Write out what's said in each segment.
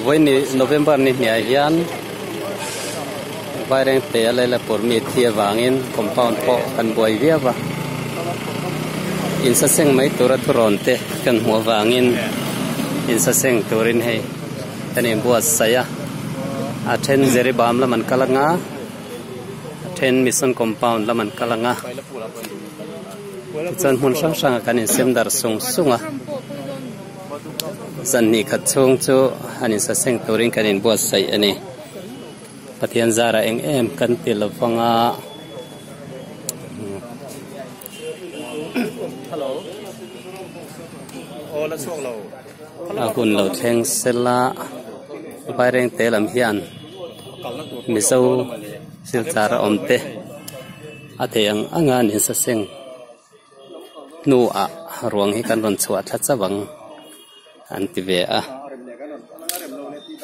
Vawiin November ni hniah hian Vairengte a Lailapur mi thi avangin compound pawh kan buai viau a. Insaseng mai tura thurawn te kan hmuh avangin insaseng turin hei kan inbuatsaih a. A then Jeribam lam an kal anga, a then Mission compound lam an kal anga. Tichuan hmun hrang hrangah kan insem darh sung sung a. Zan hnih khat chhung chu an insaseng turin kan inbuatsaih a ni. Pathian zara eng em kan ti lo vang a. A hun lo thleng sela Vairengte lam hian Mizo silchar a awm te a thei ang anga an insaseng hnuah ruang hi kan rawn chhuah thla chauh ang an ti ve a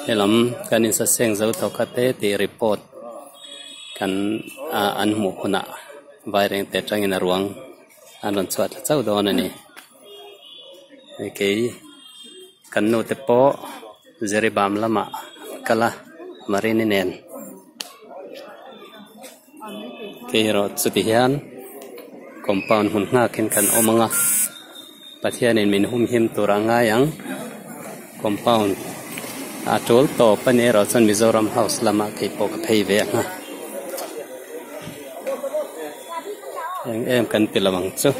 helam kan insaseng zo tawh kha te tih report kan ah an hmuh hunah Vairengte atangin a ruang an rawn chhuah thla chauh dawn a ni hei kei kan nu te pawh Jeribam lamah an kal a Marini nen. Kei erawh chuti hian compound hmun nghakin kan awm ang a, Pathianin min humhim tur a ngai ang. Compound a tul tawp a ni erawh chuan Mizoram House lamah kei pawh ka phei ve ang a, eng em kan ti lo ang chu.